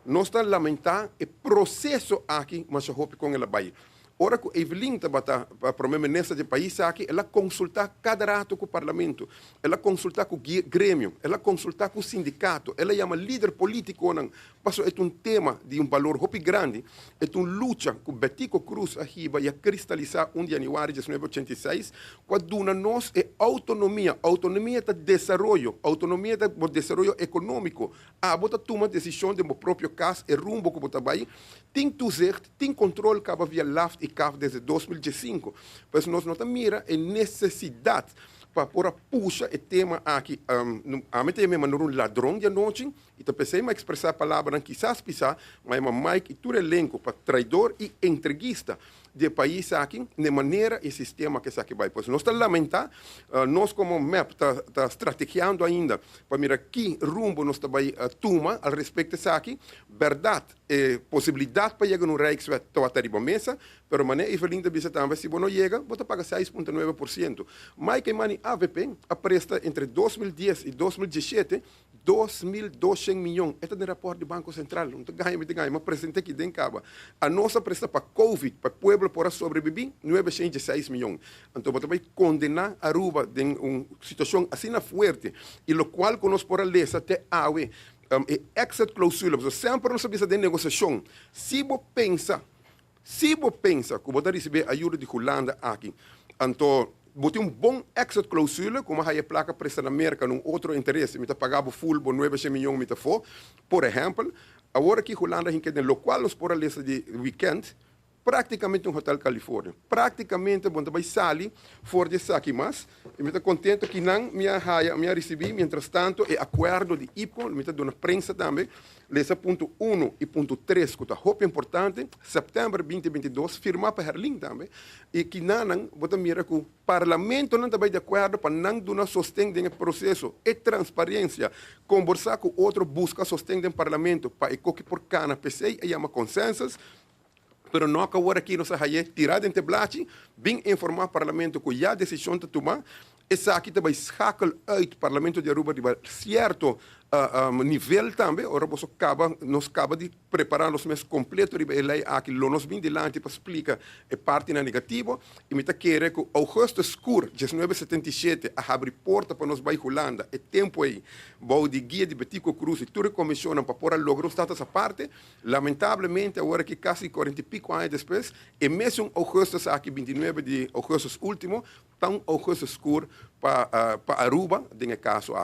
Nos ta lamenta e proceso aki, mas hopi con el a bay. Ora cu Evelyn tabata prome minister di pais aki, el a consulta cada rato cu parlamento, el a consulta cu gremio, el a consulta cu sindicato, el a yama lider politiconan, paso e un tema di un balor hopi grandi, e un lucha cu Betico Croes a hiba y a cristalisa 1 di januari di 1986, cu a duna nos e autonomia. Autonomia ta desaroyo, autonomia ta desaroyo economico. Abo ta tuma decision di bo propio cas e rumbo cu bo ta bay, tin toezicht, tin control caba via LAFT y CAF desde 2005. Pues nos no ta mira e necesidad pa por a pusha e tema aki. Ami ta yama un ladron di anochi y ta pensa mi expresa palabra kisas pisa, mas Mike y tur elenco pa traidor y entreguista di pais aki, di manera y sistema cu esaki bay. Pues nos ta lamenta, nos como MEP ta strategiando ainda pa mira ki rumbo nos ta bay tuma al respecto esaki. Berdad, posibilidad pa yega na Rijkswet ta riba mesa, pero manera Evelyn ta bisa tambe, si bo no yega, bo ta paga 6,9%. Mike Eman, AVP a presta entre 2010 y 2017 2.200 miyon. Esaki ta e rapport di Banco Central. No ta gaña, no ta gaña, m'a presenta aki den caba. Anos a presta pa Covid, pa pueblo por sobrevivi, 906 miyon. Anto, bo ta bay condena Aruba den un situacion asina fuerte, y locual cu nos por a lesa te awe, e exit clausule, semper nos sa di negociacion. Si bo pensa cu bo ta ricibi ayudo di Hulanda aki, anto bo tin un bon exit clausule, como haya placa presta na Merca, un otro interes, mi ta paga full, bo 900 miyon mi ta fo. Por ehempel, awor aki Hulanda, den locual nos por a lesa di weekend, practicamente un Hotel California. Practicamente, bon, bay sali for di esaki mas. Y mi ta contento cu nan mi a haya, mi a ricibi, mientras tanto, e acuerdo di IPCO, mi ta duna prensa tambe, lesa punto 1 y punto 3, cu ta hopi importante, september 2022, firma pa Herlin tambe, y cu nan, bo ta mira cu parlamento nan tambe di acuerdo pa nan duna sosten den proceso y transparencia, conversa cu otro, busca sosten den parlamento, pa e cos por cana, p'esey yama consensus, pero no awor aki nos a tira den blachi, bin informa parlamento cu ya decision ta tuma. Esaki tambe schakel uit parlamento di Aruba di cierto nivel tambe. Ora bo caba, nos caba di prepara nos mes completo riba e ley aki, lo nos bin dilanti pa splica e parti na negativo y mi ta kere cu Augustus Cur 1977 a habri porta pa nos bay Hulanda e tempo ey bou di guia di Betico Croes y tur comision pa por logra un status aparte. Lamentablemente, awor aki casi 40 y pico aña despues, e mesun augustus aki, 29 di augustus ultimo, ta un Augustus Cur pa Aruba, den caso.